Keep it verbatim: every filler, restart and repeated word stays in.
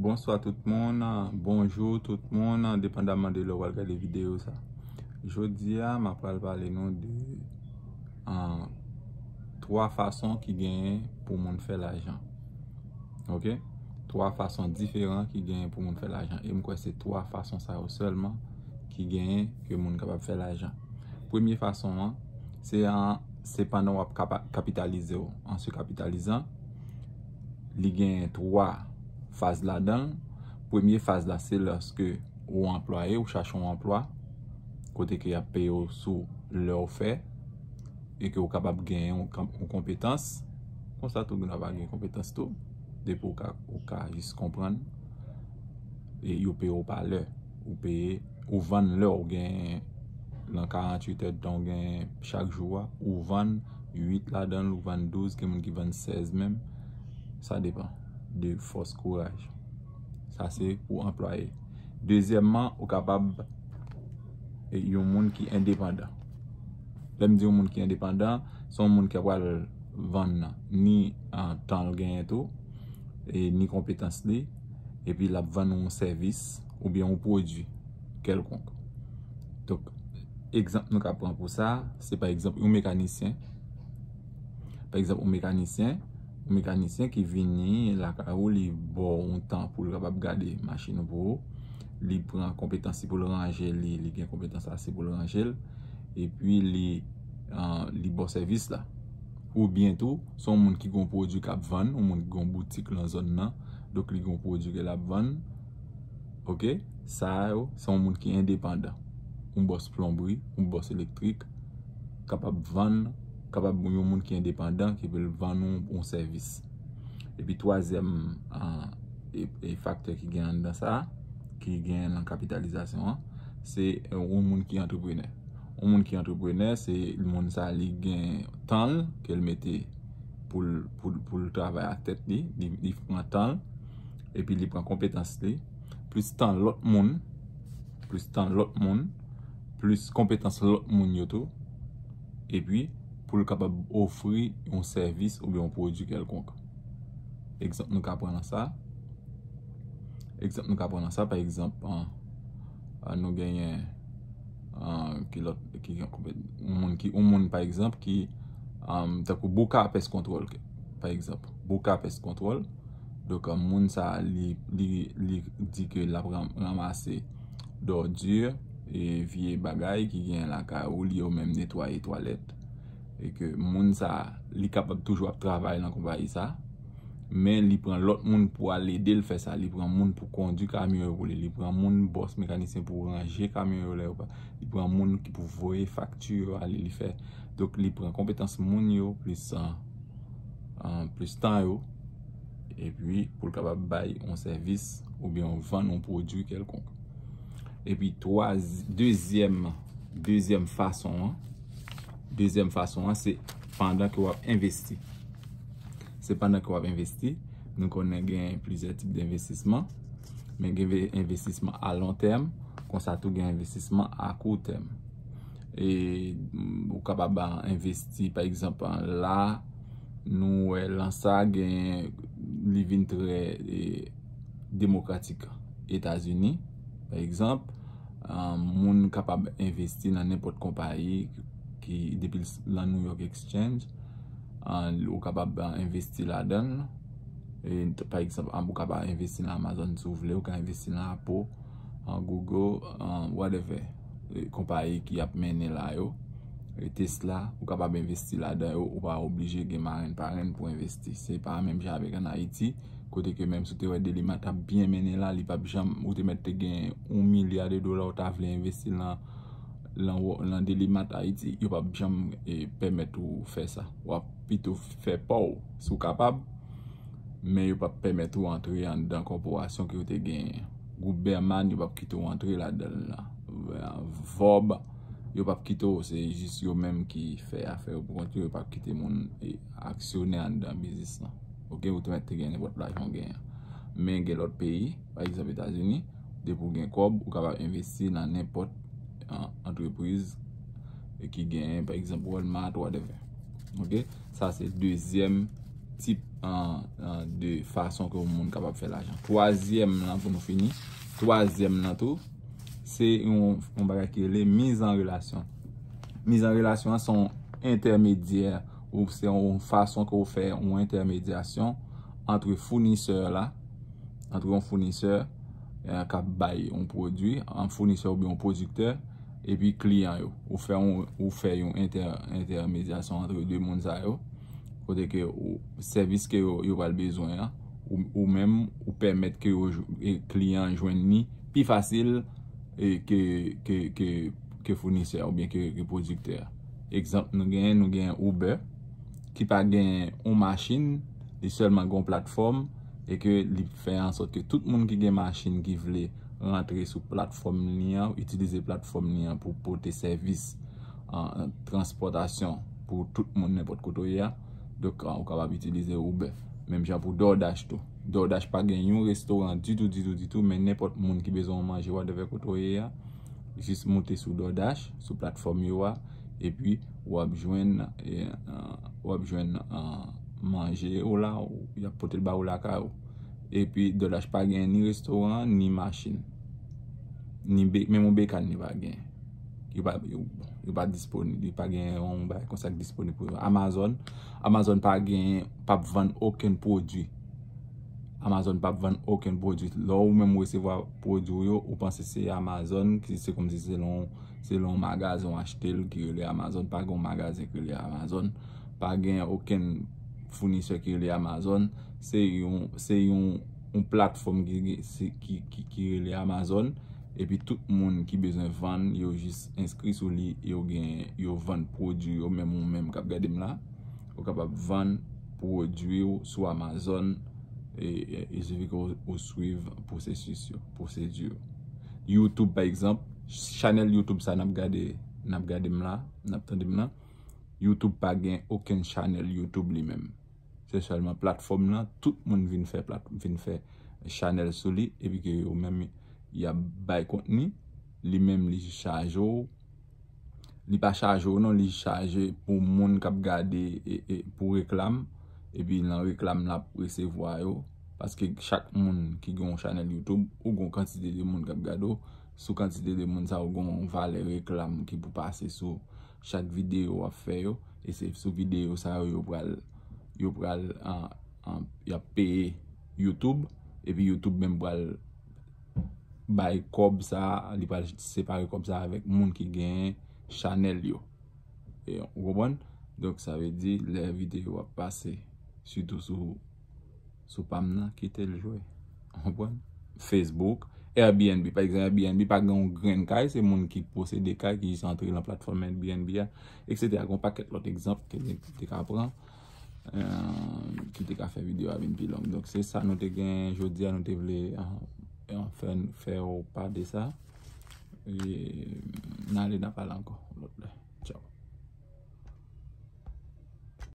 Bonswa tout moun, bonjou tout moun, depandaman de lè w pral gade videyo sa. Jodi a, m ap pral pale nou de, ah, twa fason ki genyen pou moun fè lajan. Ok? Twa fason diferan ki genyen pou moun fè lajan. E m kwè se twa fason sa yo sèlman ki genyen ke moun kapab fè lajan. Premye fason an, se an, se pandan w ap kapa-, kapitalize w, an se kapitalizan. Li genyen twa faz ladan l. Premye faz la, se lòske ou anplwaye, ou chache yon anplwa, kote ke y ap peye w sou lè w fè, e ke ou kapab genyen yon, yon konpetans. Konsa tou, gen dwa pa gen konpetans tou, depi ou ka, ou ka jis konprann, e yo peye w pa lè. Ou peye, ou vann lè w genyen nan karanntuit èdtan w genyen chak jou a, ou vann uit ladan l, ou vann douz, gen moun ki vann sèz menm. Sa depann de fòs kouraj. Sa se pou anplwaye. Dezyèmman, ou kapab, e, yon moun ki endepandan. Lè m di yon moun ki endepandan, se yon moun ki ap pral vann ni, ah, tan l genyen tou, e ni konpetans li, epi l ap vann yon sèvis oubyen yon pwodui kèlkonk. Donk, egzanp nou ka pran pou sa, se pa egzanp yon mekanisyen. Pa egzanp, yon mekanisyen, yon mekanisyen ki vini lakay ou, li ba w yon tan pou l kapab gade machin ou pou ou. Li pran konpetans li pou l ranje li, li gen konpetans ase pou l ranje l. Epi li, ah, li ba w sèvis la. Oubyen tou, se yon moun ki gen yon pwodui k ap vann, yon moun ki gen yon boutik nan zòn nan. Donk, li gen yon pwodui ke l ap vann. Ok? Sa yo, se yon moun ki endepandan. Yon bòs plonbri, yon bòs elektrik, kapab vann, kapab yon moun ki endepandan, ki vle vann yon, yon sèvis. Epi twazyèm, ah, e, e faktè ki gen anndan sa, ki gen nan kapitalizasyon an, se, eh, yon moun ki antreprenè. Yon moun ki antreprenè, se moun sa li gen tan l ke l mete pou l, pou l, pou l travay ak tèt li, li, li pran tan l, epi li pran konpetans li, plis tan lòt moun, plis tan lòt moun, plis konpetans lòt moun yo tou, epi pou l kapab ofri yon sèvis oubyen yon pwodui kèlkonk. Egzanp nou ka pran nan sa. Egzanp nou ka pran nan sa, pa egzanp, ah, ah, nou genyen, ah, ki lòt, ki gen konpè-, yon moun ki, yon moun, pa egzanp, ki, ah, tankou Bouka Pest Control, pa egzanp. Bouka Pest Control. Donk, ah, moun sa, li, li, li di ke l ap ran-, ranmase dòdi, e vye bagay ki gen lakay ou, li yo menm netwaye twalèt. E ke moun sa, li kapab toujou ap travay nan konpayi sa, men li pran lòt moun pou al ede l fè sa. Li pran moun pou kondui kamyon yo pou li. Li pran moun, bòs mekanisyen, pou ranje kamyon yo lè yo pa. Li pran moun ki pou voye fakti yo ale, li fè. Donk, li pran konpetans moun yo, plis, ah, ah, plis tan yo, epi pou l kapab bay yon sèvis oubyen yon vann yon pwodui kèlkonk. Epi twa, dezyèm, dezyèm fason an, dezyèm fason an, se pandan ke w ap envesti. Se pandan ke w ap envesti. Nou konnen gen plizyè tip denvestisman, men gen ve-, envestisman a lon tèm, konsa tou gen envestisman a kou tèm. E, mm, ou kapab, ah, envesti, pa egzanp, ah, la, nou wè lan sa gen, li vin trè, e, demokratik. Etazini, pa egzanp, ah, moun kapab envesti nan nenpòt konpayi ki depi l s-, lan New York Exchange, ah, ou kapab, ah, envesti ladan l. E, t-, pa egzanp, ah, ou kapab envesti nan Amazon si w vle, ou ka envesti nan Apple, ah, Google, ah, whatever. E, konpayi ki ap mennen la yo. E, Tesla, ou kapab envesti ladan yo, ou pa oblije gen marenn parenn pou envesti. Se pa menm jan avèk ann Ayiti, kote ke menm si w te wè Delimat ap byen mennen la, li p ap janm, ou te mèt te gen yon milya de dola, ou ta vle envesti lan, lan, lan Delimat Ayiti, yo p ap janm, e, pèmèt ou fè sa. W ap pito fè pa w, si w kapab, men yo p ap pèmèt ou antre anndan kòporasyon ke yo te genyen. Gwoup Berman, yo p ap kite w antre ladan l lan. Vòb, yo p ap kite w, se jis yo menm ki fè afè yo pou kont yo, yo p ap kite moun, e, aksyonè anndan biznis lan. Ok, ou te mèt te gen nenpòt lajan w genyen. Men gen lòt peyi, pa egzanp Etazini, depi w gen kòb, ou kapab envesti nan nenpòt, ah, antrepriz, e, ki genyen, pa egzanp, Walmart, whatever. Ok? Sa se dezyèm tip an, an, de fason ke yon moun kapab fè lajan. Twazyèm lan pou nou fini, twazyèm lan tou, se yon, yon bagay ki rele miz an relasyon. Miz an relasyon an se yon entèmedyè, ou se yon fason ke ou fè yon entèmedyasyon ant founisè la, ant yon founisè eh, k ap bay yon pwodui, an founisè oubyen yon pwodiktè, epi kliyan yo. Ou fè yon, ou fè yon entè, entèmedyasyon ant de moun sa yo, kote ke ou, sèvis ke yo, yo pral bezwen an, ou, ou menm, ou pèmèt ke yo, e, kliyan an jwenn li pi fasil e ke, ke, ke, ke founisè oubyen ke, ke pwodiktè a. Egzanp, nou genyen, nou genyen Uber, ki pa gen yon machin, li sèlman gen yon platfòm, e ke li fè ansòt ke tout moun ki gen machin ki vle rantre sou platfòm li an, itilize platfòm li an pou pote sèvis, an, transpòtasyon pou tout moun nenpòt kote w ye a. Donk, an, ou kapab itilize Uber. Menm jan pou DoorDash tou. DoorDash pa gen yon restoran ditou, ditou, ditou, men nenpòt moun ki bezwen yon manje, whatever kote w ye a, jis moute sou DoorDash, sou platfòm yo a, epi w ap jwenn, e, an, w ap jwenn, an, manje w la, ou, y ap pote l ba ou lakay ou. Epi DoorDash pa gen ni restoran, ni machin. Ni be-, menm yon bekàn li pa gen. Yo pa, yo, yo pa disponib, li pa gen yon bagay konsa k disponib pou yo. Amazon, Amazon pa gen, p ap vann okenn pwodui. Amazon p ap vann okenn pwodui. Lè ou menm ou resevwa pwodui w yo, ou panse se Amazon, ki se kòmsi se lon, se lon magazen w achte l ki rele Amazon. Pa gen yon magazen ki rele Amazon. Pa gen okenn founisè ki rele Amazon. Se yon, se yon, yon platfòm ki, ki, ki, ki rele Amazon. Epi tout moun ki bezwen vann, yo jis enskri sou li, yo gen, yo vann pwodui yo, menm ou menm k ap gade m la. Ou kapab vann pwodui w sou Amazon, e, e, il suffit ke w, ou swiv pwosesis yo, pwosedi yo. YouTube, pa egzanp, chanèl YouTube sa n ap gade, n ap gade m la, n ap tande m la, YouTube pa gen okenn chanèl YouTube li menm. Se sèlman platfòm lan, tout moun vin fè plat-, vin fè chanèl sou li, epi ke yo menm y ap bay kontni, li menm li chaje w, li pa chaje w non, li chaje pou moun k ap gade e, e, pou reklam, epi nan reklam l ap resevwa yo, paske chak moun ki gen yon chanèl YouTube, ou gen yon kantite de moun k ap gade w, sou kantite de moun sa yo gen yon valè reklam ki pou pase sou chak videyo w ap fè yo, e se sou videyo sa yo yo pral, yo pral, an, an, y ap peye YouTube, epi YouTube menm pral bay kòb sa, li pral separe kòb sa avèk moun ki genyen chanèl yo. E, ou konprann? Donk, sa vle di, lè videyo ap pase, sitou sou, sou pa m nan, kite l jwe. Ou konprann? Facebook, Airbnb, pa egzanp, Airbnb pa gen yon grenn kay, se moun ki posede kay ki jis antre nan platfòm Airbnb a, etsetera. Gen yon pakèt lòt egzanp ke m te ka pran, eh, ki te ka fè videyo a vin pi long. Donk, se sa nou te gen jodi a, nou te vle, eh, eh, fè, fè w pa de sa. E n ale, n a pale ankò lòt lè. Tchaw.